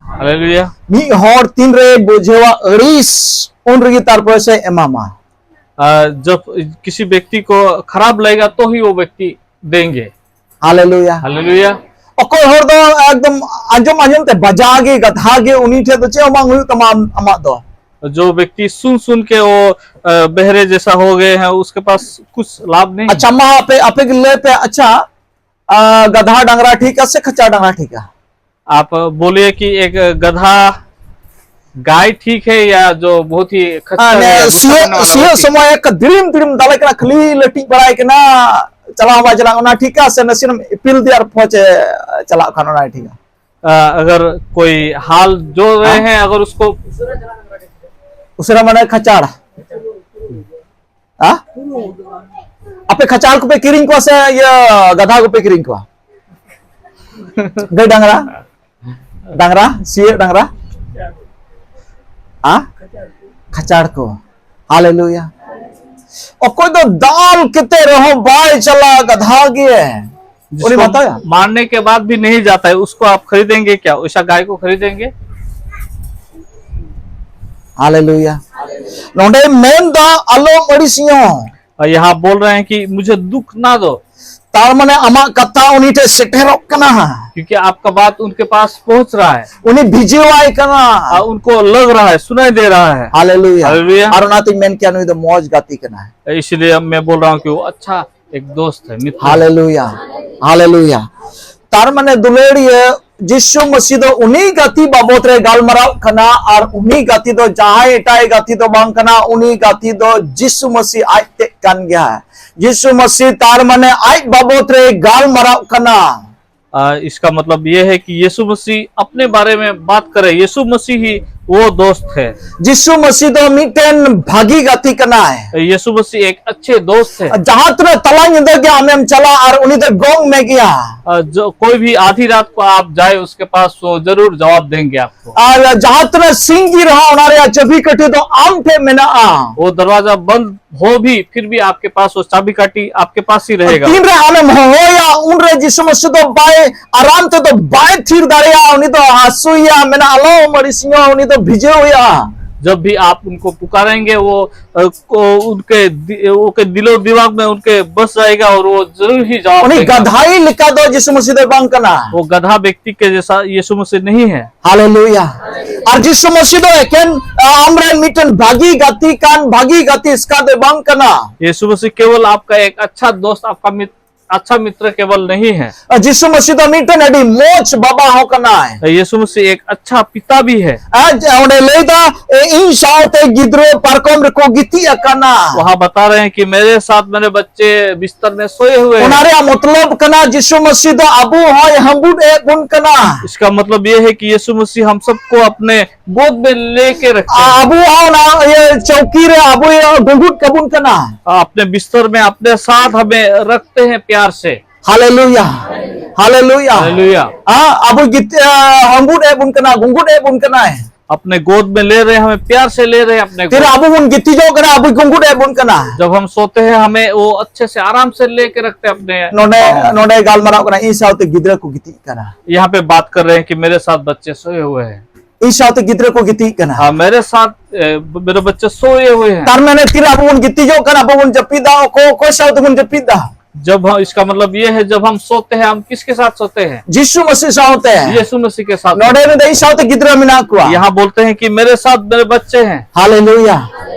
हालेलुया। ᱢᱤᱫ ᱦᱚᱲ ᱛᱤᱱᱨᱮ ᱵᱩᱡᱷᱟᱹᱣᱟ ᱟᱹᱲᱤᱥ, ᱩᱱ ᱨᱮᱜᱮ ᱛᱟᱨᱯᱚᱨᱮ ᱥᱮ ᱮᱢᱟᱢᱟ᱾ आ, जब किसी व्यक्ति को खराब लगेगा तो ही वो व्यक्ति देंगे। ᱦᱟᱞᱮᱞᱩᱭᱟ᱾ हालेलुया। ᱚᱠᱚᱭ ᱦᱚᱲ ᱫᱚ ᱮᱠᱫᱚᱢ ᱟᱸᱡᱚᱢ ᱟᱸᱡᱚᱢ ᱛᱮ ᱵᱟᱡᱟ ᱜᱮ, ᱜᱟᱫᱷᱟ ᱜᱮ, ᱩᱱᱤ ᱴᱷᱮᱱ ᱫᱚ ᱪᱮᱫ ᱦᱚᱸ ᱵᱟᱝ ᱦᱩᱭᱩᱜ ᱛᱟᱢᱟ ᱟᱢ- ᱟᱢᱟᱜ ᱫᱚ᱾ जो व्यक्ति सुन सुन के वो अ, बहरे जैसा हो गए हैं, उसके पास कुछ लाभ नहीं। ᱟᱪᱪᱷᱟ, ᱢᱟ ᱟᱯᱮ ᱟᱯᱮ ᱜᱮ ᱞᱟᱹᱭ ᱯᱮ, ᱟᱪᱪᱷᱟ, ᱟ, ᱜᱟᱫᱷᱟ ᱰᱟᱝᱨᱟ ᱴᱷᱤᱠᱟ ᱥᱮ ᱠᱷᱟᱪᱟ ᱰᱟᱝᱨᱟ ᱴᱷᱤᱠᱟ? आप बोलिए कि एक गधा गाय ठीक है या जो बहुत ही खच्चर ᱟᱨ है, ᱱᱚᱝᱠᱟ ᱥᱤᱭᱳᱜ ᱵᱟᱱᱟᱣ ᱥᱤᱭᱳᱜ ᱞᱟᱹᱠᱛᱤ᱾ ᱥᱚᱢᱚᱭ ᱮᱠ ᱫᱤᱲᱤᱢ ᱫᱤᱲᱤᱢ ᱫᱟᱞᱮ ᱠᱟᱱᱟ, ᱠᱷᱟᱹᱞᱤ ᱞᱟᱹᱴᱤᱡ ᱵᱟᱲᱟᱭ ᱠᱟᱱᱟ, ᱪᱟᱞᱟᱣ ᱦᱚᱸ ᱵᱟᱭ ᱪᱟᱞᱟᱜ, ᱚᱱᱟ ᱴᱷᱤᱠᱟ ᱥᱮ ᱱᱟᱥᱮᱱᱟᱜ ᱤᱯᱤᱞ ᱫᱮᱭᱟᱨ ᱯᱷᱚᱪ ᱮ ᱪᱟᱞᱟᱜ ᱠᱷᱟᱱ ᱚᱱᱟ ᱴᱷᱤᱠᱟ? अ, अगर कोई हाल जोत रहे हाँ? हैं, अगर उसको ᱩᱥᱟᱹᱨᱟ ᱢᱟᱱᱮ ᱠᱷᱟᱪᱟᱲ᱾ ᱦᱮᱸ? ᱟᱯᱮ ᱠᱷᱟᱪᱟᱲ ᱠᱚᱯᱮ ᱠᱤᱨᱤᱧ ᱠᱚᱣᱟ ᱥᱮ ᱤᱭᱟᱹ ᱜᱟᱫᱷᱟ ᱠᱚᱯᱮ ᱠᱤᱨᱤᱧ ᱠᱚᱣᱟ? ᱜᱟᱹᱭ ᱰᱟᱝᱨᱟ? ᱰᱟᱝᱨᱟ, ᱥᱤᱭᱳᱜ ᱰᱟᱝᱨᱟ᱾ ᱦᱮᱸ? ᱠᱷᱟᱪᱟᱲ ᱠᱚ᱾ ᱦᱟᱞᱮᱞᱩᱭᱟ᱾ ᱚᱠᱚᱭ ᱫᱚ ᱫᱟᱞ ᱠᱟᱛᱮ ᱨᱮᱦᱚᱸ ᱵᱟᱭ ᱪᱟᱞᱟᱜ, ᱜᱟᱫᱷᱟ ᱜᱮ᱾ ᱩᱱᱤ ᱡᱤᱥᱠᱳ ᱢᱟᱛᱟᱣᱟ᱾ मारने के बाद भी नहीं जाता है, उसको आप खरीदेंगे क्या? वैसा गाय को खरीदेंगे? ᱦᱟᱞᱮᱞᱩᱭᱟ᱾ ᱱᱚᱰᱮ ᱢᱮᱱᱫᱟ, ᱟᱞᱚᱢ ᱟᱹᱲᱤᱥᱤᱧᱚᱜ᱾ और यहाँ बोल रहे हैं कि मुझे दुख ना दो। ᱛᱟᱨ ᱢᱟᱱᱮ ᱟᱢᱟᱜ ᱠᱟᱛᱷᱟ ᱩᱱᱤ ᱴᱷᱮᱱ ᱥᱮᱴᱮᱨᱚᱜ ᱠᱟᱱᱟ᱾ क्योंकि आपका बात उनके पास पहुंच रहा है। ᱩᱱᱤ ᱵᱷᱤᱡᱟᱹᱣᱟᱭ ᱠᱟᱱᱟ᱾ और उनको लग रहा है, सुनाई दे रहा है। ᱦᱟᱞᱮᱞᱩᱭᱟ᱾ ᱦᱟᱞᱮᱞᱩᱭᱟ᱾ ᱟᱨ ᱚᱱᱟᱛᱤᱧ ᱢᱮᱱ ᱠᱮᱭᱟ, ᱱᱩᱭ ᱫᱚ ᱢᱚᱡᱽ ᱜᱟᱛᱮ ᱠᱟᱱᱟᱭ᱾ इसलिए मैं बोल रहा हूँ कि वो अच्छा एक दोस्त है, मित्र है। ᱦᱟᱞᱮᱞᱩᱭᱟ, ᱦᱟᱞᱮᱞᱩᱭᱟ᱾ ᱛᱟᱨ ᱢᱟᱱᱮ ᱫᱩᱞᱟᱹᱲᱤᱭᱟᱹ, ᱡᱤᱥᱩ ᱢᱟᱹᱥᱤ ᱫᱚ ᱩᱱᱤ ᱜᱟᱛᱮ ᱵᱟᱵᱚᱛ ᱨᱮ ᱜᱟᱞᱢᱟᱨᱟᱣ ᱠᱟᱱᱟ, ᱟᱨ ᱩᱱᱤ ᱜᱟᱛᱮ ᱫᱚ ᱡᱟᱦᱟᱸᱭ ᱮᱴᱟᱜ ᱜᱟᱛᱮ ᱫᱚ ᱵᱟᱝ ᱠᱟᱱᱟ, ᱩᱱᱤ ᱜᱟᱛᱮ ᱫᱚ ᱡᱤᱥᱩ ᱢᱟᱹᱥᱤ ᱟᱡ ᱛᱮᱫ ᱠᱟᱱ ᱜᱮᱭᱟ᱾ ᱡᱤᱥᱩ ᱢᱟᱹᱥᱤ ᱛᱟᱨ ᱢᱟᱱᱮ ᱟᱡ ᱵᱟᱵᱚᱛ ᱨᱮ ᱜᱟᱞᱢᱟᱨᱟᱣ ᱠᱟᱱᱟ᱾ आ, इसका मतलब ये है कि यीशु मसीह अपने बारे में बात करे, यीशु मसीह ही वो दोस्त है। ᱡᱤᱥᱩ ᱢᱟᱹᱥᱤ ᱫᱚ ᱢᱤᱫᱴᱮᱱ ᱵᱷᱟᱹᱜᱤ ᱜᱟᱛᱮ ᱠᱟᱱᱟᱭ᱾ यीशु मसीह एक अच्छे दोस्त है। ᱡᱟᱦᱟᱸ ᱛᱤᱱᱟᱹᱜ ᱛᱟᱞᱟ ᱧᱤᱫᱟᱹ ᱜᱮ ᱟᱢᱮᱢ ᱪᱟᱞᱟᱜ ᱟᱨ ᱩᱱᱤ ᱫᱚ ᱜᱚᱝ ᱢᱮ ᱜᱮᱭᱟ᱾ आ, जो कोई भी आधी रात को आप जाए उसके पास, वो जरूर जवाब देंगे आपको। ᱟᱨ ᱡᱟᱦᱟᱸ ᱛᱤᱱᱟᱹᱜ ᱥᱤᱧ ᱜᱮ ᱨᱮᱦᱚᱸ ᱚᱱᱟ ᱨᱮᱭᱟᱜ ᱪᱟᱹᱵᱤ ᱠᱟᱹᱴᱷᱤ ᱫᱚ ᱟᱢ ᱴᱷᱮᱱ ᱢᱮᱱᱟᱜᱼᱟ᱾ वो दरवाजा बंद हो भी, फिर भी आपके पास वो चाबी काठी आपके पास ही रहेगा। ᱛᱤᱱᱨᱮ ᱟᱢᱮᱢ ᱦᱚᱦᱚᱭᱟ, ᱩᱱᱨᱮ ᱡᱤᱥᱩ ᱢᱟᱹᱥᱤ ᱫᱚ ᱵᱟᱭ, ᱟᱨᱟᱢ ᱛᱮᱫᱚ ᱵᱟᱭ ᱛᱷᱤᱨ ᱫᱟᱲᱮᱭᱟᱜᱼᱟ᱾ ᱩᱱᱤ ᱫᱚ ᱦᱟᱹᱥᱩᱭᱮᱭᱟ, ᱢᱮᱱᱟ, "ᱟᱞᱚᱢ ᱟᱹᱲᱤᱥᱤᱧᱚᱜ", ᱩᱱᱤ ᱫᱚ ᱵᱷᱤᱡᱟᱹᱣᱮᱭᱟ᱾ जब भी आप उनको पुकारेंगे, वो, अ, को, उनके दि-, उनके दिलो दिमाग में उनके बस जाएगा और वो जरूर ही जवाब ᱩᱱᱤ देगा। ᱜᱟᱫᱷᱟᱭ ᱞᱮᱠᱟ ᱫᱚ ᱡᱤᱥᱩ ᱢᱟᱹᱥᱤ ᱫᱚ ᱵᱟᱝ ᱠᱟᱱᱟ᱾ वो गधा व्यक्ति के जैसा यीशु मसीह नहीं है। ᱦᱟᱞᱮᱞᱩᱭᱟ᱾ ᱟᱨ ᱡᱤᱥᱩ ᱢᱟᱹᱥᱤ ᱫᱚ ᱮᱠᱮᱱ, ᱟ, ᱟᱢᱨᱮᱱ ᱢᱤᱫᱴᱮᱱ ᱵᱷᱟᱹᱜᱤ ᱜᱟᱛᱮ ᱠᱟᱱ, ᱵᱷᱟᱹᱜᱤ ᱜᱟᱛᱮ ᱮᱥᱠᱟᱨ ᱫᱚ ᱵᱟᱝ ᱠᱟᱱᱟ᱾ यीशु मसीह केवल आपका एक अच्छा दोस्त, आपका मित्र, अच्छा मित्र केवल नहीं है। ᱟ, ᱡᱤᱥᱩ ᱢᱟᱹᱥᱤ ᱫᱚ ᱢᱤᱫᱴᱮᱱ ᱟᱹᱰᱤ ᱢᱚᱡᱽ ᱵᱟᱵᱟ ᱦᱚᱸ ᱠᱟᱱᱟᱭ᱾ यीशु मसीह एक अच्छा पिता भी है। ᱟᱨ ᱚᱸᱰᱮ ᱞᱟᱹᱭᱫᱟ, ᱮ, ᱤᱧ ᱥᱟᱶᱛᱮ ᱜᱤᱫᱽᱨᱟᱹ ᱯᱟᱨᱠᱚᱢ ᱨᱮᱠᱚ ᱜᱤᱛᱤᱡ ᱟᱠᱟᱱᱟ᱾ वहाँ बता रहे हैं कि मेरे साथ मेरे बच्चे बिस्तर में सोए हुए ᱚᱱᱟ हैं। ᱨᱮᱭᱟᱜ ᱢᱚᱛᱞᱚᱵ ᱠᱟᱱᱟ, ᱡᱤᱥᱩ ᱢᱟᱹᱥᱤ ᱫᱚ ᱟᱵᱚ ᱦᱚᱸᱭ ᱦᱟᱺᱵᱩᱫ ᱮᱫ ᱵᱚᱱ ᱠᱟᱱᱟ᱾ इसका मतलब ये है कि यीशु मसीह हम सबको अपने गोद में लेके रखते हैं। ᱟᱵᱚ ᱦᱚᱸ ᱚᱱᱟ ᱤᱭᱟᱹ ᱪᱟᱹᱣᱠᱤ ᱨᱮ ᱟᱵᱚᱭ ᱜᱩᱸᱜᱩᱫ ᱠᱟᱵᱚᱱ ᱠᱟᱱᱟ᱾ अपने बिस्तर में अपने साथ हमें रखते हैं प्यार से। ᱦᱟᱞᱮᱞᱩᱭᱟ, ᱦᱟᱞᱮᱞᱩᱭᱟ᱾ ᱦᱟᱞᱮᱞᱩᱭᱟ᱾ ᱟ, ᱟᱵᱚ ᱜᱤᱛ-, ᱟ, ᱦᱟᱺᱵᱩᱫ ᱮᱫ ᱵᱚᱱ ᱠᱟᱱᱟ, ᱜᱩᱸᱜᱩᱫ ᱮᱫ ᱵᱚᱱ ᱠᱟᱱᱟᱭ᱾ अपने गोद में ले रहे हैं, हमें प्यार से ले रहे हैं अपने ᱛᱤᱨᱮ गोद। ᱟᱵᱚ ᱵᱚᱱ ᱜᱤᱛᱤᱡᱚᱜ ᱠᱟᱱᱟ, ᱟᱵᱚᱭ ᱜᱩᱸᱜᱩᱫ ᱮᱫ ᱵᱚᱱ ᱠᱟᱱᱟ᱾ जब हम सोते हैं, हमें वो अच्छे से आराम से लेके रखते हैं अपने ᱱᱚᱰᱮ पाँव। ᱱᱚᱰᱮ ᱜᱟᱞᱢᱟᱨᱟᱣ ᱠᱟᱱᱟ, ᱤᱧ ᱥᱟᱶᱛᱮ ᱜᱤᱫᱽᱨᱟᱹ ᱠᱚ ᱜᱤᱛᱤᱡ ᱠᱟᱱᱟ᱾ यहाँ पे बात कर रहे हैं कि मेरे साथ बच्चे सोए हुए हैं। ᱤᱧ ᱥᱟᱶᱛᱮ ᱜᱤᱫᱽᱨᱟᱹ ᱠᱚ ᱜᱤᱛᱤᱡ ᱠᱟᱱᱟ᱾ हाँ, मेरे साथ ए, मेरे बच्चे सोए हुए हैं। ᱛᱟᱨ ᱢᱟᱱᱮ ᱛᱤᱨᱮ ᱟᱵᱚ ᱵᱚᱱ ᱜᱤᱛᱤᱡᱚᱜ ᱠᱟᱱᱟ, ᱟᱵᱚ ᱵᱚᱱ ᱡᱟᱹᱯᱤᱫᱟ, ᱚᱠᱚᱭ ᱚᱠᱚᱭ ᱥᱟᱶᱛᱮ ᱵᱚᱱ ᱡᱟᱹᱯᱤᱫᱟ? जब हम, इसका मतलब ये है, जब हम सोते हैं, हम किसके साथ सोते हैं? ᱡᱤᱥᱩ ᱢᱟᱹᱥᱤ ᱥᱟᱶᱛᱮ᱾ यीशु मसीह के साथ। ᱱᱚᱰᱮ ᱢᱮᱱᱫᱟ, ᱤᱧ ᱥᱟᱶᱛᱮ ᱜᱤᱫᱽᱨᱟᱹ ᱢᱮᱱᱟᱜ ᱠᱚᱣᱟ᱾ यहाँ बोलते हैं कि मेरे साथ मेरे बच्चे हैं। ᱦᱟᱞᱮᱞᱩᱭᱟ,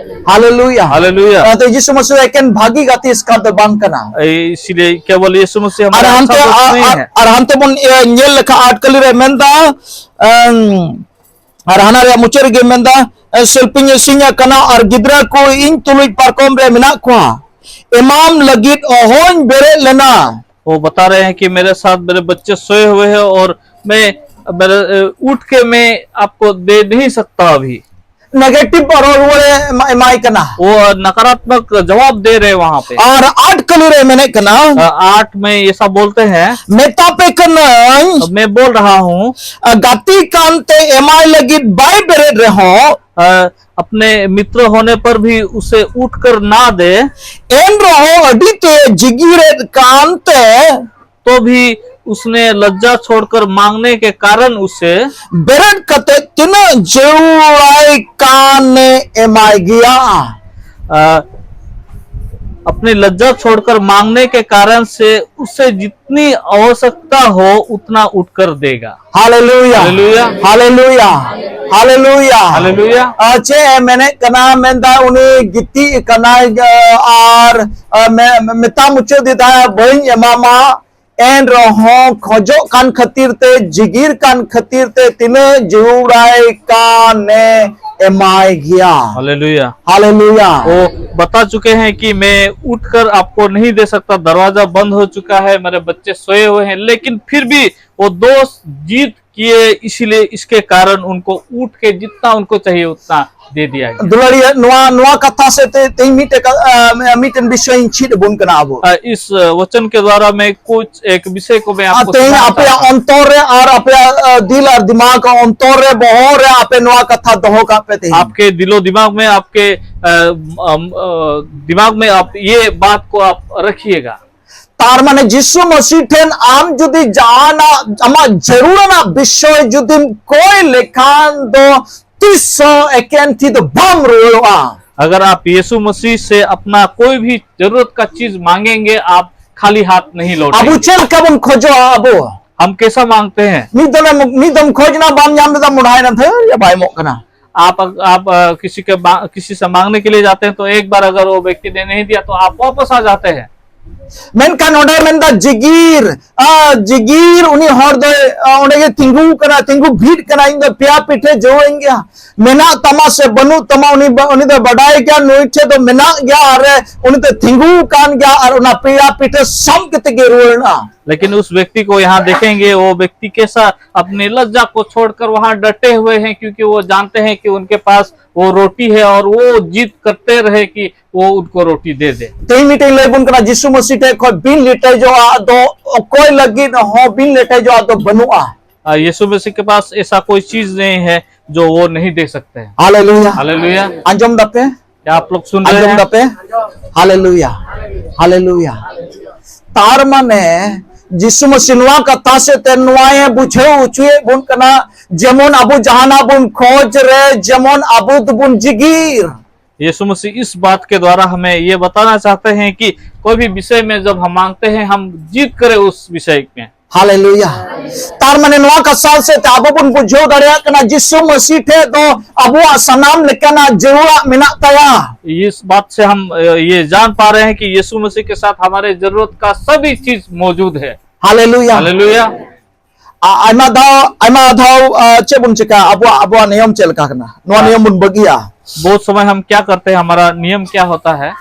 ᱦᱟᱞᱮᱞᱩᱭᱟ᱾ हालेलुया। ᱚᱱᱟᱛᱮ ᱡᱤᱥᱩ ᱢᱟᱹᱥᱤ ᱫᱚ ᱮᱠᱮᱱ ᱵᱷᱟᱹᱜᱤ ᱜᱟᱛᱮ ᱮᱥᱠᱟᱨ ᱫᱚ ᱵᱟᱝ ᱠᱟᱱᱟ᱾ ए, इसीलिए केवल यीशु मसीह ᱟᱨ हमारा ᱦᱟᱱᱛᱮ अच्छा दोस्त नहीं ᱟᱨ, है। ᱟᱨ ᱦᱟᱱᱛᱮ ᱵᱚᱱ ᱤᱭᱟᱹ ᱧᱮᱞ ᱞᱮᱠᱷᱟᱱ ᱟᱴ ᱠᱟᱹᱞᱤ ᱨᱮ ᱢᱮᱱᱫᱟ, ᱮᱢ, ᱟᱨ ᱦᱟᱱᱟ ᱨᱮᱭᱟᱜ ᱢᱩᱪᱟᱹᱫ ᱨᱮᱜᱮ ᱢᱮᱱᱫᱟ, ᱮ, ᱥᱤᱞᱯᱤᱧ ᱤᱥᱤᱱ ᱟᱠᱟᱱᱟ ᱟᱨ ᱜᱤᱫᱽᱨᱟᱹ ᱠᱚ ᱤᱧ ᱛᱩᱞᱩᱡ ᱯᱟᱨᱠᱚᱢ ᱨᱮ ᱢᱮᱱᱟᱜ ᱠᱚᱣᱟ, ᱮᱢᱟᱢ ᱞᱟᱹᱜᱤᱫ ᱚᱦᱚᱧ ᱵᱮᱨᱮᱫ ᱞᱮᱱᱟ᱾ वो बता रहे हैं कि मेरे साथ मेरे बच्चे सोए हुए हैं और मैं, मेरे, ए, उठ के मैं आपको दे नहीं सकता अभी। ᱱᱮᱜᱮᱴᱤᱵᱷ ᱨᱚᱲ ᱨᱩᱣᱟᱹᱲᱮ ᱮᱢᱟ- ᱮᱢᱟᱭ ᱠᱟᱱᱟ᱾ वो नकारात्मक जवाब दे रहे हैं वहां पे। ᱟᱨ ᱟᱴ ᱠᱟᱹᱞᱤ ᱨᱮ ᱢᱮᱱᱮᱫ ᱠᱟᱱᱟ, अ, आठ में ऐसा बोलते हैं, ᱢᱮᱛᱟ ᱯᱮ ᱠᱟᱹᱱᱟᱹᱧ, मैं बोल रहा हूँ, ᱜᱟᱛᱮ ᱠᱟᱱᱛᱮ ᱮᱢᱟᱭ ᱞᱟᱹᱜᱤᱫ ᱵᱟᱭ ᱵᱮᱨᱮᱫ ᱨᱮᱦᱚᱸ, अ, अपने मित्र होने पर भी उसे उठकर ना दे, ᱮᱱ ᱨᱮᱦᱚᱸ ᱟᱹᱰᱤ ᱛᱮ ᱡᱤᱜᱤᱨᱮᱫ ᱠᱟᱱᱛᱮ तो भी उसने लज्जा छोड़कर मांगने के कारण उसे ᱵᱮᱨᱮᱫ ᱠᱟᱛᱮ ᱛᱤᱱᱟᱹᱜ ᱡᱟᱹᱨᱩᱲᱟᱭ ᱠᱟᱱᱮ ᱮᱢᱟᱭ ᱜᱮᱭᱟ᱾ अ, अपनी लज्जा छोड़कर मांगने के कारण से उसे जितनी आवश्यकता हो उतना उठकर देगा। ᱦᱟᱞᱮᱞᱩᱭᱟ, ᱦᱟᱞᱮᱞᱩᱭᱟ᱾ ᱦᱟᱞᱮᱞᱩᱭᱟ, ᱦᱟᱞᱮᱞᱩᱭᱟ᱾ ᱦᱟᱞᱮᱞᱩᱭᱟ᱾ ᱟᱨ ᱪᱮᱫ ᱮ ᱢᱮᱱᱮᱫ ᱠᱟᱱᱟ? ᱢᱮᱱᱫᱟ ᱩᱱᱤ ᱜᱤᱛᱤᱡ ᱠᱟᱱᱟᱭ, ᱟᱨ ᱢᱮᱛᱟ ᱢᱩᱪᱟᱹᱫ ᱮᱫᱟ, ᱵᱟᱹᱧ ᱮᱢᱟᱢᱟ᱾ ᱮᱱ ᱨᱮᱦᱚᱸ ᱠᱷᱚᱡᱚᱜ ᱠᱟᱱ ᱠᱷᱟᱹᱛᱤᱨ ᱛᱮ, ᱡᱤᱜᱤᱨ ᱠᱟᱱ ᱠᱷᱟᱹᱛᱤᱨ ᱛᱮ ᱛᱤᱱᱟᱹᱜ ᱡᱟᱹᱨᱩᱲᱟᱭ ᱠᱟᱱᱮ ᱮᱢᱟᱭ ᱜᱮᱭᱟ᱾ हालेलुया। ᱦᱟᱞᱮᱞᱩᱭᱟ᱾ वो बता चुके हैं कि मैं उठकर आपको नहीं दे सकता, दरवाजा बंद हो चुका है, मेरे बच्चे सोए हुए हैं, लेकिन फिर भी वो दोस्त जिद किए, इसीलिए इसके कारण उनको ऊँट के जितना उनको चाहिए उतना दे दिया गया। दुलारिया, ᱱᱚᱣᱟ, ᱱᱚᱣᱟ ᱠᱟᱛᱷᱟ ᱥᱮ ᱛᱮ, ᱛᱮᱦᱮᱧ ᱢᱤᱫᱴᱮᱱ ᱠᱟ-, ᱟ, ᱢᱤᱫᱴᱮᱱ ᱵᱤᱥᱚᱭ ᱤᱧ ᱪᱮᱫ ᱟᱵᱚᱱ ᱠᱟᱱᱟ ᱟᱵᱚ᱾ ᱟᱨ ᱤᱥ, ᱟ, ᱣᱚᱪᱚᱱ ᱠᱮ ᱫᱣᱟᱨᱟ ᱢᱮ ᱠᱩᱪ ᱮᱠ ᱵᱤᱥᱚᱭ ᱠᱚ ᱢᱮ ᱟᱨ ᱟᱯᱠᱚ ᱛᱮᱦᱮᱧ ᱥᱩᱱᱟᱱᱟ ᱟᱯᱮᱭᱟᱜ ᱪᱟᱦᱛᱟ ᱦᱩᱸ᱾ ᱚᱱᱛᱚᱨ ᱨᱮ ᱟᱨ ᱟᱯᱮᱭᱟᱜ, ᱟ, ᱫᱤᱞ ᱟᱨ ᱫᱤᱢᱟᱜᱽ, ᱚᱱᱛᱚᱨ ᱨᱮ, ᱵᱚᱦᱚᱜ ᱨᱮ ᱟᱯᱮ ᱱᱚᱣᱟ ᱠᱟᱛᱷᱟ ᱫᱚᱦᱚ ᱠᱟᱜ ᱯᱮ ᱛᱮᱦᱮᱧ᱾ आपके दिलो दिमाग में, आपके, अ, अम, अ, दिमाग में आप ये बात को आप रखिएगा। ᱛᱟᱨ ᱢᱟᱱᱮ ᱡᱤᱥᱩ ᱢᱟᱹᱥᱤ ᱴᱷᱮᱱ ᱟᱢ ᱡᱩᱫᱤ ᱡᱟᱦᱟᱱᱟᱜ ᱟᱢᱟᱜ ᱡᱟᱹᱨᱩᱲᱟᱱᱟᱜ ᱵᱤᱥᱚᱭ ᱡᱩᱫᱤᱢ ᱠᱚᱭ ᱞᱮᱠᱷᱟᱱ ᱫᱚ ᱛᱤᱥ ᱦᱚᱸ ᱮᱠᱮᱱ ᱛᱤ ᱫᱚ ᱵᱟᱢ ᱨᱩᱣᱟᱹᱲᱚᱜᱼᱟ᱾ अगर आप यीशु मसीह से अपना कोई भी जरूरत का चीज मांगेंगे, आप खाली हाथ नहीं ᱟᱵᱚ ᱞᱚᱴᱮᱸᱜᱮ। ᱪᱮᱫ ᱞᱮᱠᱟ ᱵᱚᱱ ᱠᱷᱚᱡᱚᱜᱼᱟ ᱟᱵᱚ? हम कैसा मांगते हैं? ᱢᱤᱫ ᱫᱚᱢ, ᱢᱤᱫ ᱫᱚᱢ ᱠᱷᱚᱡ ᱮᱱᱟ, ᱵᱟᱢ ᱧᱟᱢ ᱞᱮᱫᱟ, ᱢᱚᱰᱷᱟᱭ ᱮᱱᱟ, ᱫᱷᱟᱹᱨ ᱭᱟ, ᱵᱟᱭ ᱮᱢᱚᱜ ᱠᱟᱱᱟ᱾ आप, आप, अ, किसी के मा-, किसी से मांगने के लिए जाते हैं, तो एक बार अगर वो व्यक्ति ने नहीं दिया, तो आप वापस आ जाते हैं। ᱢᱮᱱᱠᱷᱟᱱ ᱱᱚᱰᱮ ᱢᱮᱱᱫᱟ ᱡᱤᱜᱤᱨ, ᱟ, ᱡᱤᱜᱤᱨ ᱩᱱᱤ ᱦᱚᱲ ᱫᱚᱭ, ᱟ, ᱚᱸᱰᱮ ᱜᱮ ᱛᱤᱸᱜᱩ ᱠᱟᱱᱟ, ᱛᱤᱸᱜᱩ ᱵᱷᱤᱲ ᱠᱟᱱᱟ, ᱤᱧ ᱫᱚ ᱯᱮᱭᱟ ᱯᱤᱴᱷᱟᱹ ᱡᱚᱣᱟᱹᱧ ᱜᱮᱭᱟ᱾ ᱢᱮᱱᱟᱜ ᱛᱟᱢᱟ ᱥᱮ ᱵᱟᱹᱱᱩᱜ ᱛᱟᱢᱟ, ᱩᱱᱤ ᱵᱟ-, ᱩᱱᱤ ᱫᱚ ᱵᱟᱰᱟᱭ ᱜᱮᱭᱟ, ᱱᱩᱭ ᱴᱷᱮᱡ ᱫᱚ ᱢᱮᱱᱟᱜ ᱜᱮᱭᱟ, ᱟᱨ ᱩᱱᱤ ᱫᱚ ᱛᱤᱸᱜᱩ ᱠᱟᱱ ᱜᱮᱭᱟ, ᱟᱨ ᱚᱱᱟ ᱯᱮᱭᱟ ᱯᱤᱴᱷᱟᱹ ᱥᱟᱵ ᱠᱟᱛᱮ ᱜᱮ ᱨᱩᱣᱟᱹᱲ ᱮᱱᱟ᱾ लेकिन उस व्यक्ति को यहाँ देखेंगे, वो व्यक्ति कैसा अपने लज्जा को छोड़कर वहां डटे हुए हैं, क्योंकि वो जानते हैं कि उनके पास वो रोटी है और वो जिद करते रहे कि वो उनको रोटी दे दे। ᱛᱮᱦᱮᱧ ᱢᱤᱫᱴᱮᱱ ᱞᱟᱹᱭ ᱵᱚᱱ ᱠᱟᱱᱟ, ᱡᱤᱥᱩ ᱢᱟᱹᱥᱤ ᱴᱷᱮᱡ ᱠᱷᱚᱡ ᱵᱤᱱ ᱞᱮᱴᱮᱡᱚᱜᱼᱟ ᱫᱚ ᱚᱠᱚᱭ ᱞᱟᱹᱜᱤᱫ ᱦᱚᱸ ᱵᱤᱱ ᱞᱮᱴᱮᱡᱚᱜᱼᱟ ᱫᱚ ᱵᱟᱹᱱᱩᱜᱼᱟ᱾ आ, यीशु मसीह के पास ऐसा कोई चीज नहीं है जो वो नहीं दे सकते हैं। ᱦᱟᱞᱮᱞᱩᱭᱟ। हालेलुया। ᱟᱸᱡᱚᱢ ᱫᱟᱯᱮ? क्या आप लोग सुन रहे ᱟᱸᱡᱚᱢ हैं? ᱫᱟᱯᱮ? ᱦᱟᱞᱮᱞᱩᱭᱟ, ᱦᱟᱞᱮᱞᱩᱭᱟ᱾ ᱛᱟᱨ ᱢᱟᱱᱮ ᱡᱤᱥᱩ ᱢᱟᱹᱥᱤ ᱱᱚᱣᱟ ᱠᱟᱛᱷᱟ ᱥᱮᱫ ᱛᱮ ᱱᱚᱣᱟᱭ ᱵᱩᱡᱷᱟᱹᱣ ᱦᱚᱪᱚᱭᱮᱫ ᱵᱚᱱ ᱠᱟᱱᱟ, ᱡᱮᱢᱚᱱ ᱟᱵᱚ ᱡᱟᱦᱟᱱᱟᱜ ᱵᱚᱱ ᱠᱷᱚᱡᱽ ᱨᱮ ᱡᱮᱢᱚᱱ ᱟᱵᱚ ᱫᱚᱵᱚᱱ ᱡᱤᱜᱤᱨ᱾ यीशु मसीह इस बात के द्वारा हमें ये बताना चाहते हैं कि कोई भी विषय में जब हम मांगते हैं, हम जिद करें उस विषय में। ᱦᱟᱞᱮᱞᱩᱭᱟ᱾ ᱛᱟᱨ ᱢᱟᱱᱮ ᱱᱚᱣᱟ ᱠᱟᱛᱷᱟ ᱥᱮᱫ ᱛᱮ ᱟᱵᱚ ᱵᱚᱱ ᱵᱩᱡᱷᱟᱹᱣ ᱫᱟᱲᱮᱭᱟᱜ ᱠᱟᱱᱟ, ᱡᱤᱥᱩ ᱢᱟᱹᱥᱤ ᱴᱷᱮᱡ ᱫᱚ ᱟᱵᱚᱣᱟᱜ ᱥᱟᱱᱟᱢ ᱞᱮᱠᱟᱱᱟᱜ ᱡᱟᱹᱨᱩᱲᱟᱜ ᱢᱮᱱᱟᱜ ᱛᱟᱭᱟ᱾ इस बात से हम, अ, ये जान पा रहे हैं कि यीशु मसीह के साथ हमारे जरूरत का सभी चीज मौजूद है। ᱦᱟᱞᱮᱞᱩᱭᱟ᱾ हालेलुया। ᱟ-, ᱟᱭᱢᱟ ᱫᱷᱟᱣ, ᱟᱭᱢᱟ ᱫᱷᱟᱣ, ᱟ, ᱪᱮᱫ ᱵᱚᱱ ᱪᱮᱠᱟ? ᱟᱵᱚᱣᱟᱜ, ᱟᱵᱚᱣᱟᱜ ᱱᱤᱭᱚᱢ ᱪᱮᱫ ᱞᱮᱠᱟ ᱠᱟᱱᱟ? ᱱᱚᱣᱟ ᱦᱮᱸ᱾ ᱱᱤᱭᱚᱢ ᱵᱚᱱ ᱵᱟᱹᱜᱤᱭᱟ᱾ बहुत समय हम क्या करते हैं, हमारा नियम क्या होता है?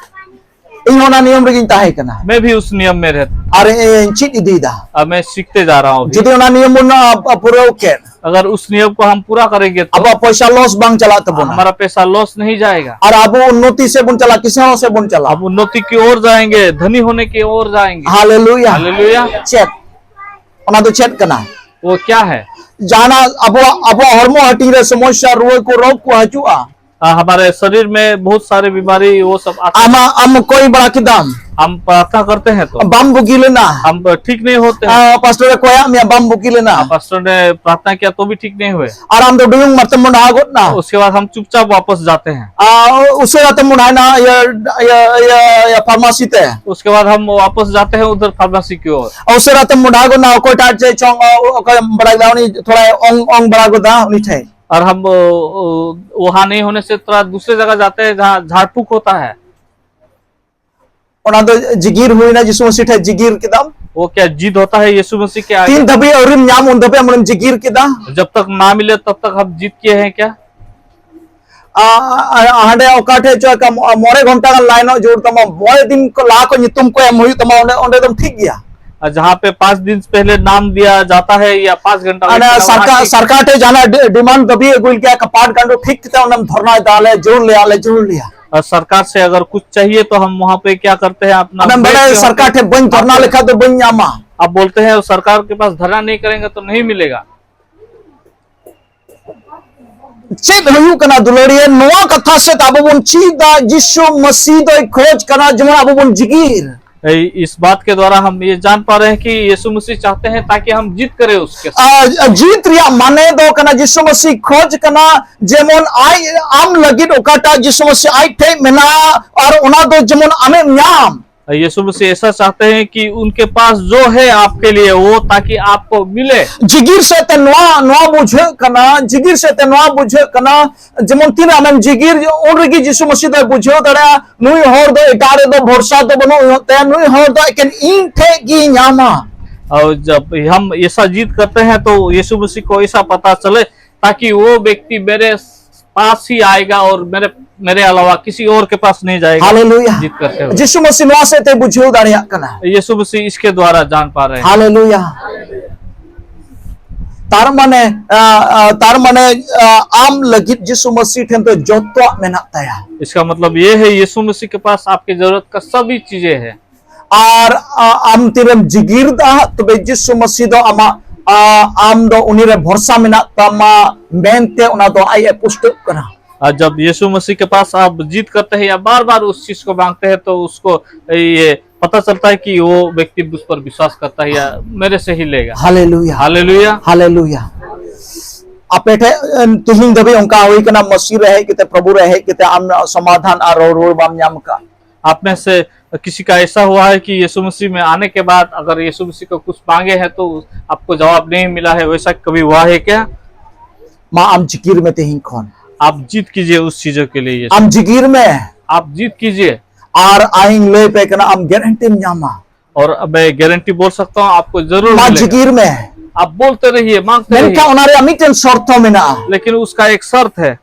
ᱤᱧ ᱚᱱᱟ ᱱᱤᱭᱚᱢ ᱨᱮᱜᱤᱧ ᱛᱟᱦᱮᱸ ᱠᱟᱱᱟ᱾ मैं भी उस नियम में रहता। ᱟᱨ ᱤᱧ ᱪᱮᱫ ᱤᱫᱤᱭᱮᱫᱟ᱾ अब मैं सीखते जा रहा हूँ अभी। ᱡᱩᱫᱤ ᱚᱱᱟ ᱱᱤᱭᱚᱢ ᱵᱚᱱ ᱟ, ᱟ, ᱯᱩᱨᱟᱹᱣ ᱠᱮᱫ, अगर उस नियम को हम पूरा करेंगे तो ᱟᱵᱚᱣᱟᱜ ᱯᱚᱭᱥᱟ ᱞᱚᱥ ᱵᱟᱝ ᱪᱟᱞᱟᱜ ᱛᱟᱵᱚᱱᱟ᱾ हमारा पैसा लॉस नहीं जाएगा। ᱟᱨ ᱟᱵᱚ ᱩᱱᱱᱚᱛᱤ ᱥᱮᱫ ᱵᱚᱱ ᱪᱟᱞᱟᱜ, ᱠᱤᱥᱟᱹᱬ ᱥᱮᱫ ᱵᱚᱱ ᱪᱟᱞᱟᱜ᱾ हम उन्नति की ओर जाएंगे, धनी होने की ओर जाएंगे। ᱦᱟᱞᱮᱞᱩᱭᱟ। हालेलुया। ᱪᱮᱫ? ᱚᱱᱟ ᱫᱚ ᱪᱮᱫ ᱠᱟᱱᱟ? वो क्या है? ᱡᱟᱦᱟᱱᱟᱜ ᱟᱵᱚᱣᱟᱜ, ᱟᱵᱚᱣᱟᱜ ᱦᱚᱲᱢᱚ ᱦᱟᱹᱴᱤᱧ ᱨᱮ ᱥᱚᱢᱚᱥᱥᱟ, ᱨᱩᱣᱟᱹ ᱠᱚ, ᱨᱳᱜᱽ ᱠᱚ ᱦᱤᱡᱩᱜᱼᱟ᱾ आ, हमारे शरीर में बहुत सारे बीमारी, वो सब आता है। ᱟᱢᱟᱜ, ᱟᱢ ᱠᱚᱭ ᱵᱟᱲᱟ ᱠᱮᱫᱟᱢ, हम प्रार्थना करते हैं तो ᱵᱟᱢ ᱵᱩᱜᱤ ᱞᱮᱱᱟ᱾ हम ठीक नहीं होते हैं। ᱟ, ᱯᱟᱥᱴᱚᱨ ᱮ ᱠᱚᱭᱟᱜ ᱢᱮᱭᱟ, ᱵᱟᱢ ᱵᱩᱜᱤ ᱞᱮᱱᱟ᱾ आ, पास्टर ने प्रार्थना किया तो भी ठीक नहीं हुए। ᱟᱨ ᱟᱢ ᱫᱚ ᱰᱩᱭᱩᱝ ᱢᱟᱨᱛᱮᱢ ᱢᱚᱸᱰᱷᱟ ᱜᱚᱫ ᱱᱟ᱾ उसके बाद हम चुपचाप वापस जाते हैं। ᱟ, ᱩᱥᱟᱹᱨᱟ ᱛᱮᱢ ᱢᱚᱸᱰᱷᱟᱭᱱᱟ ᱤᱭᱟᱹ, ᱤᱭᱟᱹ, ᱤᱭᱟᱹ, ᱤᱭᱟᱹ ᱯᱷᱟᱨᱢᱟᱥᱤ ᱛᱮ᱾ उसके बाद हम वापस जाते हैं उधर फार्मेसी की ओर। ᱩᱥᱟᱹᱨᱟ ᱛᱮᱢ ᱢᱚᱸᱰᱷᱟ ᱜᱚᱫ ᱱᱟ ᱚᱠᱚᱭᱴᱟᱜ ᱪᱮ ᱪᱚᱝ, ᱚ, ᱚᱠᱚᱭᱮᱢ ᱵᱟᱲᱟᱭ ᱜᱮᱫᱟ, ᱩᱱᱤ ᱛᱷᱚᱲᱟᱭ ᱚᱝ, ᱚᱝ ᱵᱟᱲᱟ ᱜᱚᱫᱟ ᱩᱱᱤ ᱴᱷᱮᱱ᱾ और हम वो, वो, वहाँ नहीं होने से थोड़ा दूसरे जगह जाते हैं जहाँ झाड़ फूक होता है। ᱚᱱᱟ ᱫᱚ ᱡᱤᱜᱤᱨ ᱦᱩᱭᱱᱟ, ᱡᱤᱥᱩ ᱢᱟᱹᱥᱤ ᱴᱷᱮᱱ ᱡᱤᱜᱤᱨ ᱠᱮᱫᱟᱢ᱾ वो क्या जिद होता है यीशु मसीह के आगे? ᱛᱤᱱ ᱫᱷᱟᱹᱵᱤᱡ ᱟᱹᱣᱨᱤᱢ ᱧᱟᱢ, ᱩᱱ ᱫᱷᱟᱹᱵᱤᱡ ᱟᱢᱮᱢ ᱡᱤᱜᱤᱨ ᱠᱮᱫᱟ᱾ जब तक ना मिले तब तक हम जिद किए हैं क्या? ᱟ, ᱟ, ᱦᱟᱸᱰᱮ ᱚᱠᱟ ᱴᱷᱮᱡ ᱪᱚ ᱮᱠᱟ ᱢᱚ-, ᱢᱚᱬᱮ ᱜᱷᱚᱱᱴᱟ ᱜᱟᱱ ᱞᱟᱭᱤᱱᱚᱜ ᱡᱟᱹᱨᱩᱲ ᱛᱟᱢᱟ, ᱢᱚᱬᱮ ᱫᱤᱱ ᱠᱚ ᱞᱟᱦᱟ ᱠᱷᱚᱱ ᱧᱩᱛᱩᱢ ᱠᱚ ᱮᱢ ᱦᱩᱭᱩᱜ ᱛᱟᱢᱟ, ᱚᱸᱰᱮ, ᱚᱸᱰᱮ ᱫᱚᱢ ᱴᱷᱤᱠ ᱜᱮᱭᱟ᱾ और जहाँ पे पाँच दिन पहले नाम दिया जाता है या पाँच घंटा wait ᱟᱨ करना, वहाँ ᱥᱚᱨᱠᱟᱨ, ठीक। ᱥᱚᱨᱠᱟᱨ ᱴᱷᱮᱡ ᱡᱟᱦᱟᱱᱟᱜ ᱰᱤ-, ᱰᱤᱢᱟᱱᱰ ᱫᱟᱹᱵᱤ ᱟᱹᱜᱩᱭ ᱞᱮᱠᱟ ᱠᱟᱯᱟᱴ ᱠᱟᱸᱰᱩ ᱴᱷᱤᱠ ᱠᱟᱛᱮ ᱚᱸᱰᱮᱢ ᱫᱷᱚᱨᱱᱟᱭ ᱫᱟ, ᱟᱞᱮ ᱡᱟᱹᱨᱩᱲ ᱞᱮᱭᱟ, ᱟᱞᱮ ᱡᱟᱹᱨᱩᱲ ᱞᱮᱭᱟ᱾ और सरकार से अगर कुछ चाहिए तो हम वहाँ पे क्या करते हैं, अपना ᱟᱢᱮᱢ बैठ ᱵᱟᱲᱟᱭᱟ के वहाँ ᱥᱚᱨᱠᱟᱨ पे ᱴᱷᱮᱡ ᱵᱟᱹᱧ ᱫᱷᱚᱨᱱᱟ ᱞᱮᱠᱷᱟᱡ ᱫᱚ ᱵᱟᱹᱧ ᱧᱟᱢᱟ᱾ आप बोलते हैं सरकार के पास धरना नहीं करेंगे तो नहीं मिलेगा। ᱪᱮᱫ ᱦᱩᱭᱩᱜ ᱠᱟᱱᱟ ᱫᱩᱞᱟᱹᱲᱤᱭᱟᱹ? ᱱᱚᱣᱟ ᱠᱟᱛᱷᱟ ᱥᱮᱫ ᱟᱵᱚ ᱵᱚᱱ ᱪᱮᱫ ᱫᱟ, ᱡᱤᱥᱩ ᱢᱟᱹᱥᱤ ᱫᱚᱭ ᱠᱷᱚᱡᱽ ᱠᱟᱱᱟ ᱡᱮᱢᱚᱱ ᱟᱵᱚ ᱵᱚᱱ ᱡᱤᱜᱤᱨ᱾ इस बात के द्वारा हम ये जान पा रहे हैं कि यीशु मसीह चाहते हैं ताकि हम जिद करें उसके साथ। ᱟᱨ ᱡᱤᱛ ᱨᱮᱭᱟᱜ ᱢᱟᱱᱮ ᱫᱚ ᱠᱟᱱᱟ, ᱡᱤᱥᱩ ᱢᱟᱹᱥᱤ ᱠᱷᱚᱡᱽ ᱠᱟᱱᱟ ᱡᱮᱢᱚᱱ ᱟᱡ, ᱟᱢ ᱞᱟᱹᱜᱤᱫ ᱚᱠᱟᱴᱟᱜ ᱡᱤᱥᱩ ᱢᱟᱹᱥᱤ ᱟᱡ ᱴᱷᱮᱡ ᱢᱮᱱᱟᱜᱼᱟ, ᱟᱨ ᱚᱱᱟ ᱫᱚ ᱡᱮᱢᱚᱱ ᱟᱢᱮᱢ ᱧᱟᱢ᱾ यीशु मसीह ऐसा चाहते हैं कि उनके पास जो है आपके लिए, वो ताकि आपको मिले। ᱡᱤᱜᱤᱨ ᱥᱮᱫ ᱛᱮ ᱱᱚᱣᱟ, ᱱᱚᱣᱟ ᱵᱩᱡᱷᱟᱹᱜ ᱠᱟᱱᱟ, ᱡᱤᱜᱤᱨ ᱥᱮᱫ ᱛᱮ ᱱᱚᱣᱟ ᱵᱩᱡᱷᱟᱹᱜ ᱠᱟᱱᱟ, ᱡᱮᱢᱚᱱ ᱛᱤᱱᱟᱹᱜ ᱟᱢᱮᱢ ᱡᱤᱜᱤᱨ, ᱩᱱ ᱨᱮᱜᱮ ᱡᱤᱥᱩ ᱢᱟᱹᱥᱤ ᱫᱚᱭ ᱵᱩᱡᱷᱟᱹᱣ ᱫᱟᱲᱮᱭᱟᱜᱼᱟ, ᱱᱩᱭ ᱦᱚᱲ ᱫᱚ ᱮᱴᱟᱜ ᱨᱮᱫᱚ ᱵᱷᱚᱨᱥᱟ ᱫᱚ ᱵᱟᱹᱱᱩᱜ ᱛᱟᱭᱟ, ᱱᱩᱭ ᱦᱚᱲ ᱫᱚ ᱮᱠᱮᱱ ᱤᱧ ᱴᱷᱮᱡ ᱜᱮ ᱧᱟᱢᱟ᱾ और जब हम ऐसा जिद करते हैं तो यीशु मसीह को ऐसा पता चले, ताकि वो व्यक्ति मेरे पास ही आएगा और मेरे मेरे अलावा किसी और के पास नहीं जाएगा। Hallelujah. जीत करते हुए। ᱡᱤᱥᱩ ᱢᱟᱹᱥᱤ ᱱᱚᱣᱟ ᱥᱮᱫ ᱛᱮ ᱵᱩᱡᱷᱟᱹᱣ ᱫᱟᱲᱮᱭᱟᱜ ᱠᱟᱱᱟ᱾ यीशु मसीह इसके द्वारा जान पा रहे हैं। Hallelujah. ᱛᱟᱨ ᱢᱟᱱᱮ, ᱟ, ᱟ, ᱛᱟᱨ ᱢᱟᱱᱮ, ᱟ, ᱟᱢ ᱞᱟᱹᱜᱤᱫ ᱡᱤᱥᱩ ᱢᱟᱹᱥᱤ ᱴᱷᱮᱱ ᱫᱚ ᱡᱚᱛᱚᱣᱟᱜ ᱢᱮᱱᱟᱜ ᱛᱟᱭᱟ᱾ इसका मतलब ये है, यीशु मसीह के पास आपकी जरूरत का सभी चीजें हैं। ᱟᱨ, ᱟ, ᱟᱢ ᱛᱤᱨᱮᱢ ᱡᱤᱜᱤᱨ ᱫᱟ, ᱛᱚᱵᱮ ᱡᱤᱥᱩ ᱢᱟᱹᱥᱤ ᱫᱚ ᱟᱢᱟᱜ, ᱟ, ᱟᱢ ᱫᱚ ᱩᱱᱤ ᱨᱮ ᱵᱷᱚᱨᱥᱟ ᱢᱮᱱᱟᱜ ᱛᱟᱢᱟ ᱢᱮᱱᱛᱮ ᱚᱱᱟ ᱫᱚ ᱟᱡ ᱮ ᱯᱩᱥᱴᱟᱹᱜ ᱠᱟᱱᱟ᱾ और जब यीशु मसीह के पास आप जिद करते हैं या बार बार उस चीज को मांगते हैं, तो उसको ये पता चलता है कि वो व्यक्ति मुझ पर विश्वास करता है या मेरे से ही लेगा। Hallelujah. हालेलुया। Hallelujah. ᱟᱯᱮ ᱴᱷᱮᱱ ᱛᱮᱦᱮᱧ ᱫᱷᱟᱹᱵᱤᱡ ᱚᱱᱠᱟ ᱦᱩᱭ ᱠᱟᱱᱟ, ᱢᱟᱹᱥᱤ ᱨᱮ ᱦᱮᱡ ᱠᱟᱛᱮ, ᱯᱨᱚᱵᱷᱩ ᱨᱮ ᱦᱮᱡ ᱠᱟᱛᱮ ᱟᱢ ᱥᱚᱢᱟᱫᱷᱟᱱ ᱟᱨ ᱨᱚᱲ ᱨᱩᱣᱟᱹᱲ ᱵᱟᱢ ᱧᱟᱢ ᱠᱟᱜ? आप में से किसी का ऐसा हुआ है कि यीशु मसीह में आने के बाद अगर यीशु मसीह को कुछ मांगे हैं तो आपको जवाब नहीं मिला है, वैसा कभी हुआ है क्या? ᱢᱟ ᱟᱢ ᱡᱤᱠᱤᱨ ᱢᱮ ᱛᱮᱦᱮᱧ ᱠᱷᱚᱱ᱾ आप जिद कीजिए उस चीजों के लिए। ᱟᱢ ᱡᱤᱠᱤᱨ ᱢᱮ᱾ आप जिद कीजिए। ᱟᱨ ᱟᱭᱤᱧ ᱞᱟᱹᱭ ᱯᱮ ᱠᱟᱱᱟ, ᱟᱢ ᱜᱮᱨᱮᱱᱴᱤᱢ ᱧᱟᱢᱟ᱾ और मैं गारंटी बोल सकता हूँ, आपको जरूर ᱢᱟ मिलेगा। ᱡᱤᱠᱤᱨ ᱢᱮ᱾ आप बोलते रहिए, मांगते ᱢᱮᱱᱠᱷᱟᱱ ᱨᱮᱦᱤᱭᱮ। ᱚᱱᱟ ᱨᱮᱭᱟᱜ ᱢᱤᱫᱴᱮᱱ ᱥᱚᱨᱛᱚ ᱢᱮᱱᱟᱜᱼᱟ᱾ लेकिन उसका एक शर्त है।